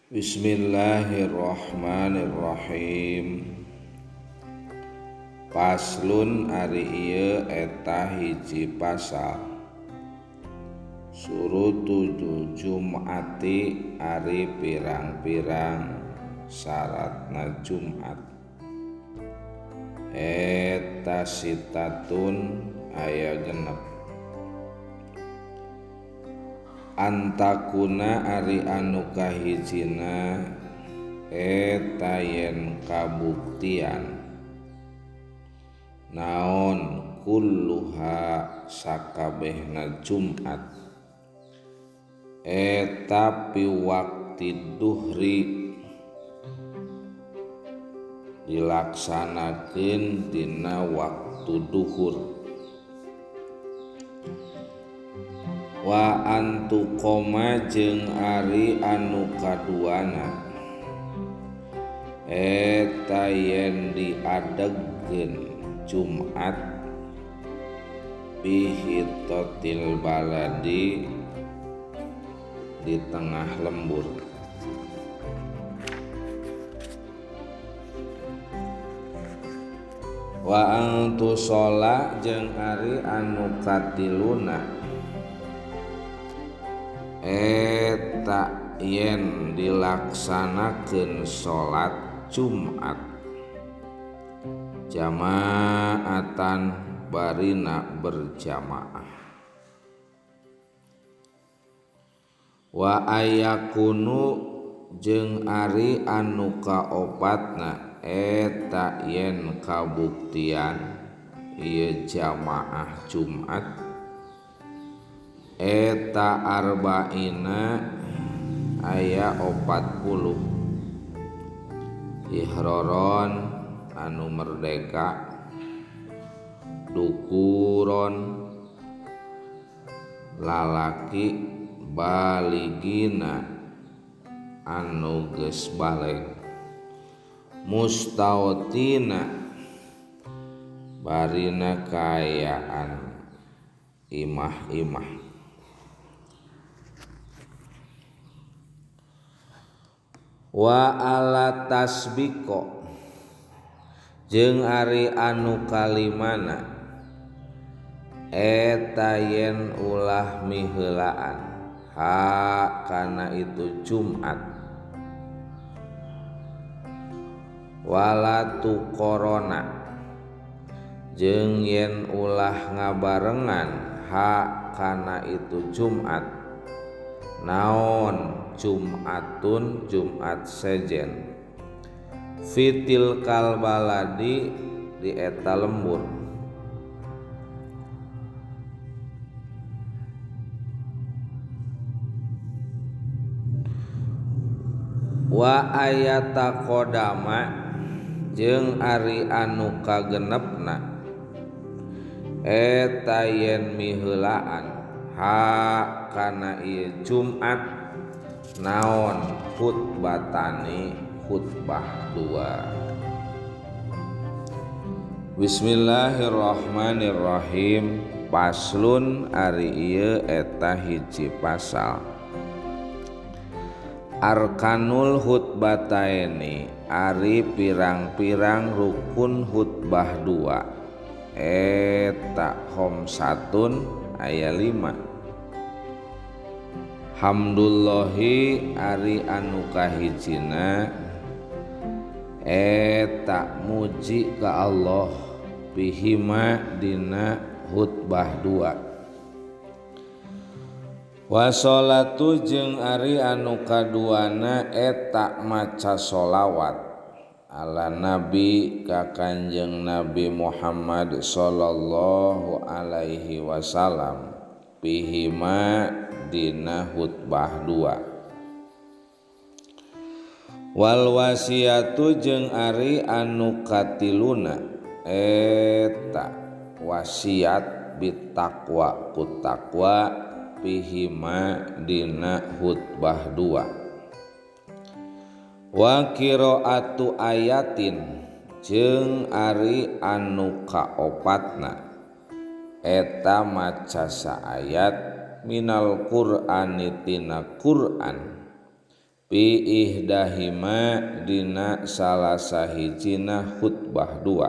Bismillahirrahmanirrahim. Paslun ari ieu eta hiji pasal. Surutu Jum'ati ari pirang-pirang syaratna Jumat. Eta sitatun aya genep. Antakuna ari anu kahijina eta yen kabuktian naon kulluha sakabehna Jumat eta piwakti duhri dilaksanakeun dina waktu duhur. Wa antuqoma jeung ari anu kaduana eta yen diadegkeun Jumat bihitotil baladi di tengah lembur. Wa antusola jeung ari anu katiluna eta yen dilaksanakeun salat Jumat jamaatan barina berjamaah. Wa ayakunu jeung ari anu kaopatna eta yen kabuktian ieu jamaah Jumat eta arba'ina aya 40 ihroron anu merdeka, dukuron lalaki baligina anu geus baleg, mustautina barina kaayaan imah-imah. Wa ala tasbiko jeung ari anu kalimana eta yen ulah miheulaan ha kana itu Jumat wala tukorona jeung yen ulah ngabarengan ha kana itu Jumat naon Jumatun Jumat sejen fitil kalbaladi di eta lembur. Wa ayata qodama jeung ari anu kagenepna eta yen miheulaan ha kana ieu Jumat naon khutbatani khutbah dua. Bismillahirrahmanirrahim. Paslun ari ieu eta hiji pasal. Arkanul khutbataini ari pirang-pirang rukun khutbah dua eta khomsatun aya 5. Hamdullahi ari anu kahijina eta muji ka Allah bihima dina khutbah dua. Washolatu jeung ari anu kaduana eta maca sholawat ala nabi ka Kanjeng Nabi Muhammad sallallahu alaihi wasallam bihima dina khutbah dua. Wal wasiatu jeung ari anu katiluna eta wasiat bitaqwa ku taqwa bihima dina khutbah dua. Wa qiraatu ayatin jeung ari anu kaopatna eta maca saayat minal Qur'ani tina Qur'an Fi ihdahima dina salah sahijina khutbah dua.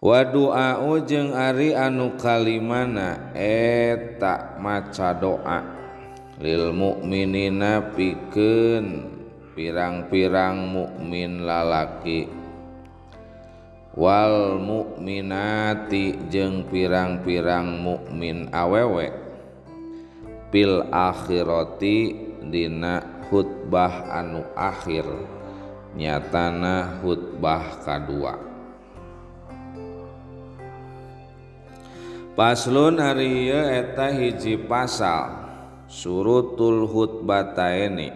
Wa du'a'u jeung ari anu kalimana eta maca doa lil mukminina pikeun pirang-pirang mukmin lalaki wal mukminati jeung pirang-pirang mukmin awewe fil akhirati dina khutbah anu akhir nyatana khutbah kadua. Paslon ari ieu eta hiji pasal surutul khutbataini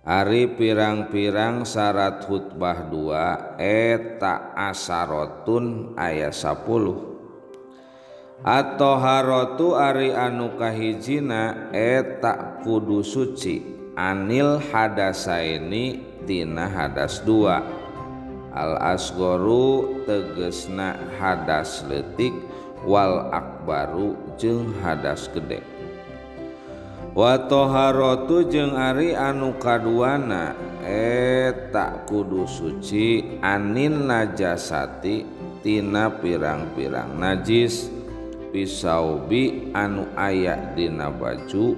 ari pirang-pirang syarat khutbah dua eta asarotun aya 10. At-taharatu ari anu kahijina eta kudu suci anil hadasaini tina hadas dua. Al asgharu tegesna hadas leutik wal akbaru jeung hadas gede. Wa taharatu jeung ari anu kaduana eta kudu suci anin najasati tina pirang-pirang najis pisaubi anu aya dina baju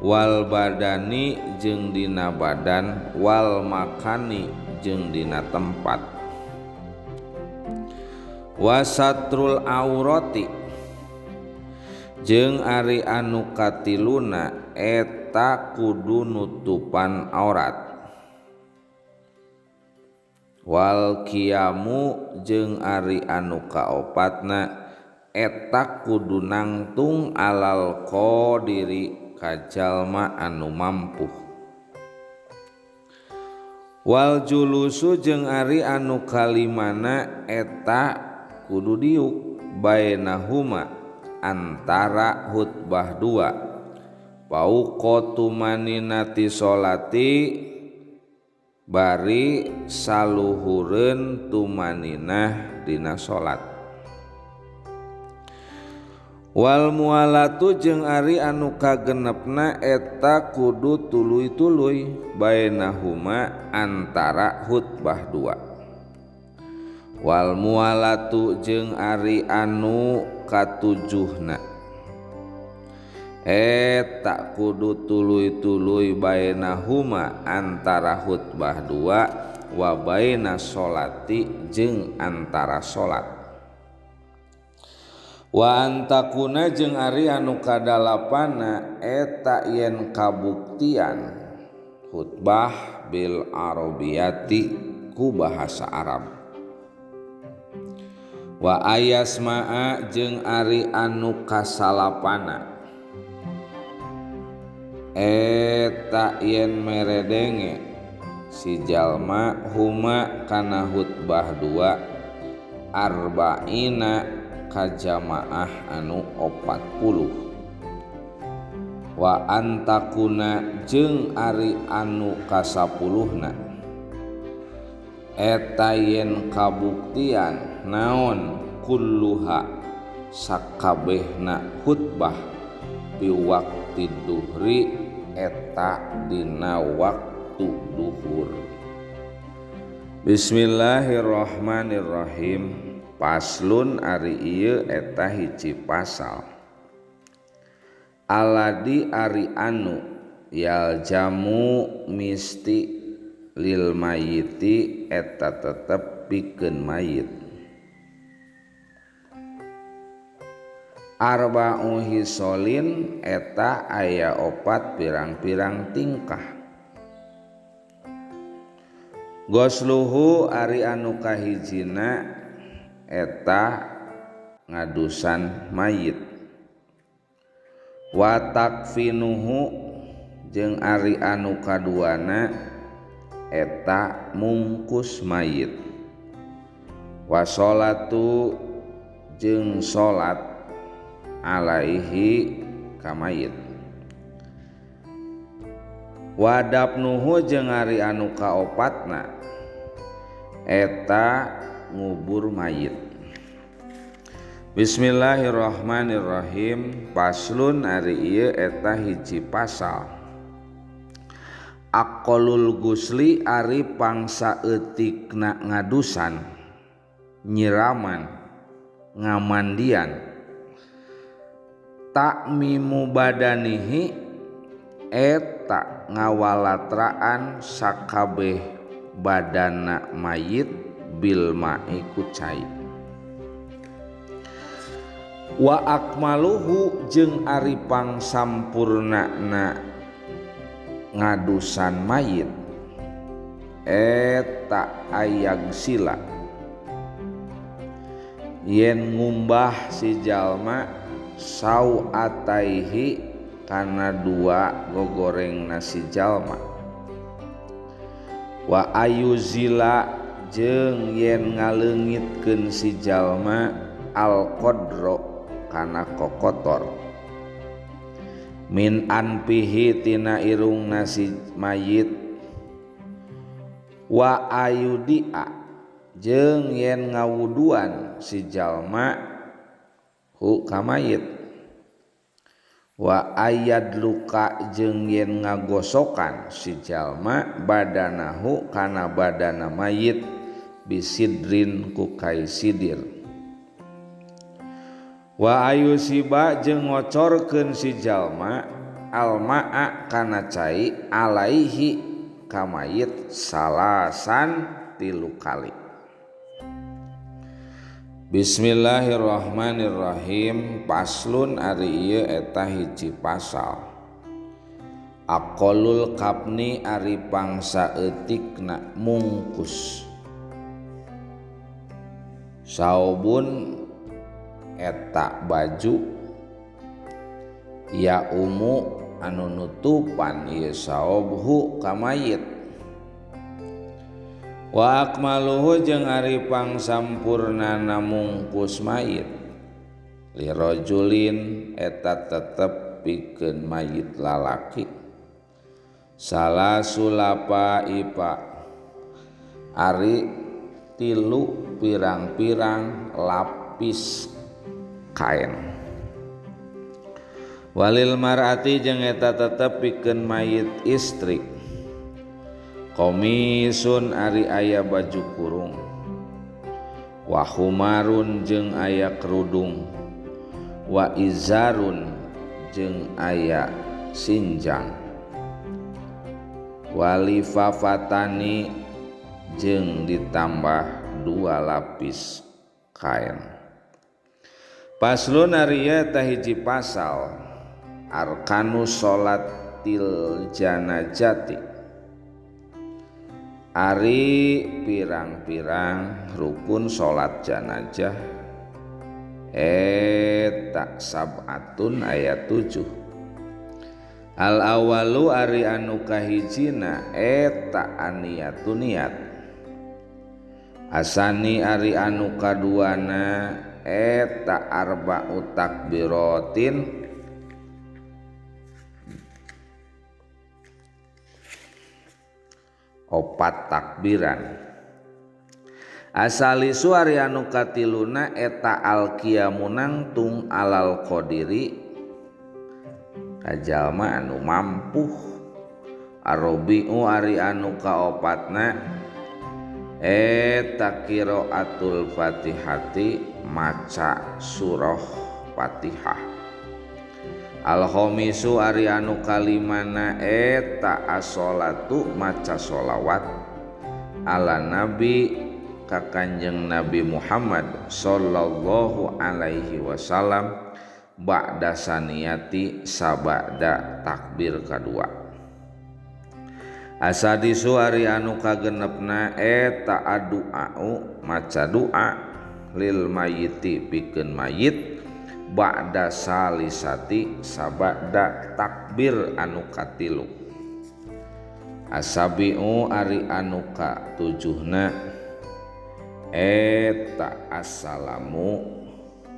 wal badani jeung dina badan wal makani jeung dina tempat. Wasatrul aurati jeung ari anu katiluna eta kudu nutupan aurat. Wal qiyamu jeung ari anu kaopatna eta kudu nangtung alal qadiri ka jalma anu mampu. Wal julusu jeung ari anu kalimana eta kudu diuk bainahuma antara khutbah dua. Fauqa tumaninati sholati bari saluhureun tumaninah dina salat. Wal mualatu jeung ari anu kagenepna eta kudu tuluy-tuluy bainahuma antara khutbah dua. Wal mualatu jeung ari anu katujuhna eta kudu tuluy-tuluy bainahuma antara khutbah dua wa baina sholati jeung antara salat. Wa antakuna jeung ari anu kadalapana eta yen kabuktian khutbah bil arabiyati ku bahasa Arab. Wa ayasma'a jeung ari anu kasalapana eta yen meredenge si jalma huma kana khutbah dua arba'ina kajamaah anu 40. Wa antakuna jeung ari anu kasapuluhna eta yen kabuktian naon kulluha sakabehna khutbah fi waqti duhri eta dina waktu duhur. Bismillahirrahmanirrahim. Paslon ari ieu eta hiji pasal. Aladi ari anu yaljamu misti lil mayiti eta tetep pikeun mayit. Arba'u hisolin eta aya opat pirang-pirang tingkah. Gosluhu ari anu kahijina eta ngadusan mayit. Wa takfinuhu jeung ari anu kaduana eta mungkus mayit. Wa sholatu jeung salat alaihi ka mayit. Wa dafnuhu jeung ari anu kaopatna eta ngubur mayit. Bismillahirrahmanirrahim. Paslon ari ieu eta hiji pasal. Aqallul gusli ari pangsaeutikna ngadusan nyiraman ngamandian takmimu badanihi eta ngawalatraan sakabeh badana mayit bil ma'i ku cai wa akmaluhu jeung ari pangsampurnana ngadusan mayit eta ayag sila yen ngumbah si jalma sauataihi kana dua gogoreng nasi jalma wa ayuzila jeung yen ngaleungitkeun si jalma alqadro kana kokotor min anpihi tina irung nasi mayit wa ayudia jeung yen ngawuduan si jalma hu ka mayit wa ayad luka jeung yen ngagosokan si jalma badanahu kana badana mayit bisidrin ku kai sidir wa ayusiba jeung ngocorkeun si jalma almaa kana cai alaihi ka mayit salasan 3 kali. Bismillahirrahmanirrahim. Paslun ari ieu eta hiji pasal. Aqallul kapni ari pangsaeutikna mungkus saubun eta baju ya umu anu nutupan ieu saobhu ka mayit wa akmaluhu jeung ari pangsampurnana mungkus mayit lirajulin eta tetep pikeun mayit lalaki salasulapa ipa ari 3 pirang-pirang lapis kain walil mar'ati jeung eta tetep pikeun mayit istri komisun ari aya baju kurung wa humarun jeung aya kerudung wa izarun jeung aya sinjang walifafatani jeung ditambah 2 lapis kain. Paslon ari eta hiji pasal arkanu sholatil janazati ari pirang-pirang rukun salat janazah eta sab'atun ayat 7. Al awalu ari anu kahijina eta aniyatu niat asani ari anu kaduana eta arba'u takbiratin opat takbiran asalisu ari anu katiluna eta alqiyamu nangtung alal qadiri kajalma anu mampu arobi'u ari anu kaopatna eta qiraatul fatihati maca surah Fatihah al-khamisu ari anu kalimana eta as-sholatu maca sholawat ala nabi ka kanjeng Nabi Muhammad sallallahu alaihi wasallam ba'da saniyati sabada takbir kadua asadisu ari anu kagenepna eta adu'au maca doa lil mayiti pikeun mayit ba'da salisati sabada takbir anu katilu asabiu ari anu katujuhna eta assalamu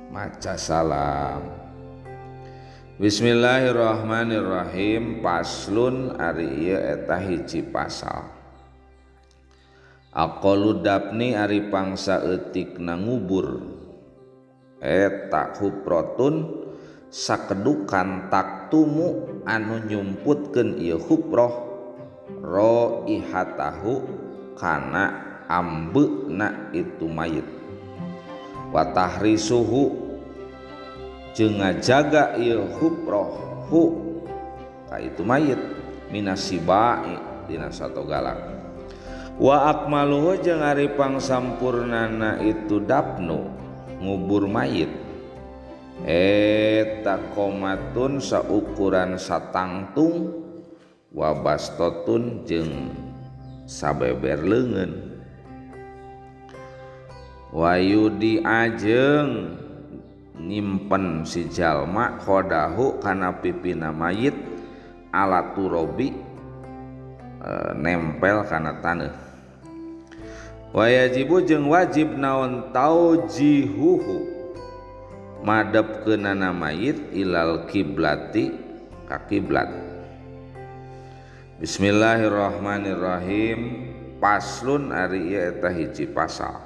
maca salam. Bismillahirrahmanirrahim. Paslun ari ieu eta hiji pasal. Aqallu dafni ari pangsaeutikna ngubur eta huprotun sakedukan taktumu anu nyumputkeun ieu huproh roihatahu kana ambeuna itu mayit wa tahrisuhu jeung ngajaga ieu hufroh hu ka itu mayit minasibai dina sato galak wa akmaluhu jeung ari pangsampurnana itu dapnu ngubur mayit eta komatun saukuran satangtung wa bastotun jeung sabeber leungeun wayudi ajeng nyimpen si jalma khodahu kana pipina mayit ala turobi nempel kana taneuh wayajibu jeung wajib naon taujihuhu madepkeunana mayit ilal kiblati ka kiblat. Bismillahirrahmanirrahim. Paslun ari ieu eta hiji pasal.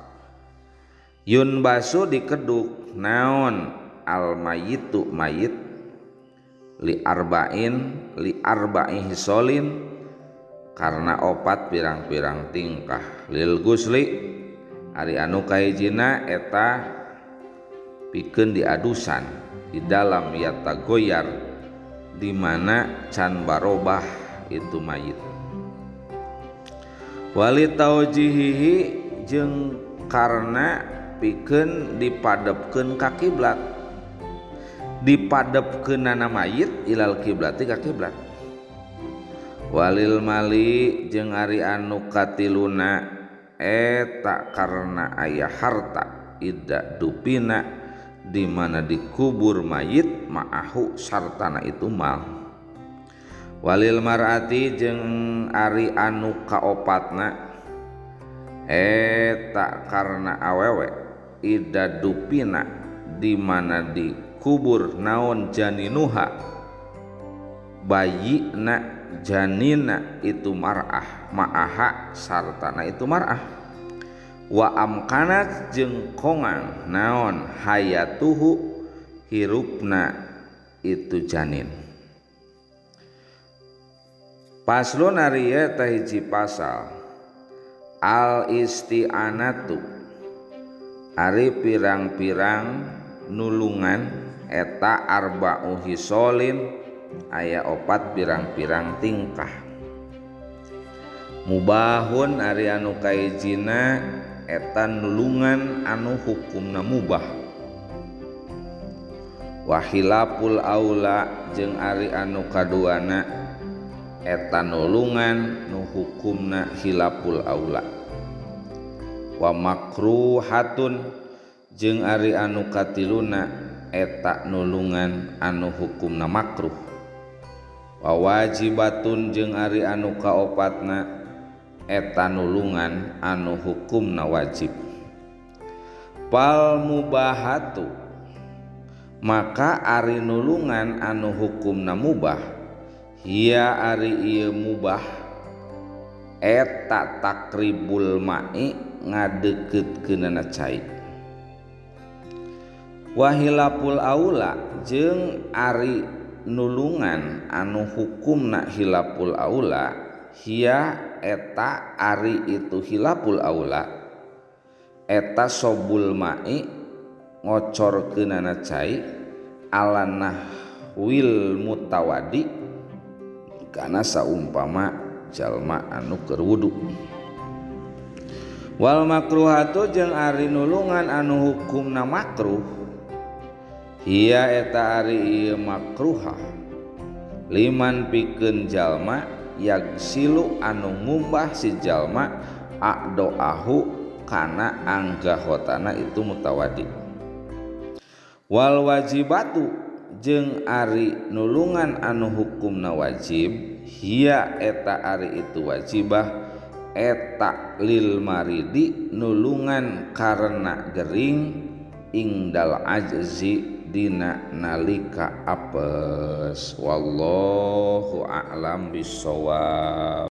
Yun basu dikeduk naon al mayitu mayit li arba'in li arba'i hisolin karena opat pirang-pirang tingkah lil gusli ari anu kahijina eta pikeun diadusan di dalam yatagoyar di mana can barobah itu mayit wali taujihihi jeung karena pikeun dipadepkeun ka kiblat dipadepkeunana mayit ilal kiblati ka kiblat walil mali jeung ari anu katiluna eta karena aya harta ida dupina di mana dikubur mayit ma'ahu sartana itu mal walil mar'ati jeung ari anu kaopatna eta karena awewe ida dupina di mana dikubur naon janinuha bayina janina itu mar'ah ma'aha sartana itu mar'ah wa amkanat jeung kongang naon hayatuhu hirupna itu janin. Paslon ari eta hiji pasal al isti'anatu ari pirang-pirang nulungan eta arba'u hisolin aya opat pirang-pirang tingkah mubahun ari anu kahijina eta nulungan anu hukumna mubah wa khilaful aula jeung ari anu kaduana eta nulungan nu hukumna khilaful aula wa makruhatun jeung ari anu katiluna eta nulungan anu hukumna makruh wa wajibatun jeung ari anu kaopatna eta nulungan anu hukumna wajib. Pal mubahatu maka ari nulungan anu hukumna mubah hiya ari ieu mubah eta takribul ma'i ngadeukeutkeunana cai wa hilapul aula jeung ari nulungan anu hukumna hilapul aula hiya eta ari itu hilapul aula eta sobul ma'i ngocorkeunana cai ala nahwil mutawadi kana saumpama jalma anu keur wudu wal makruhatu jeung ari nulungan anu hukumna makruh hiya eta ari ieu makruhah liman pikeun jalma yagsilu anu ngumbah si jalma aqdoahu kana anggahotana itu mutawadi wal wajibatu jeung ari nulungan anu hukumna wajib hiya eta ari itu wajibah eta lil maridi nulungan karena gering ingdal ajzi dina nalika apes. Wallahu a'lam bissawab.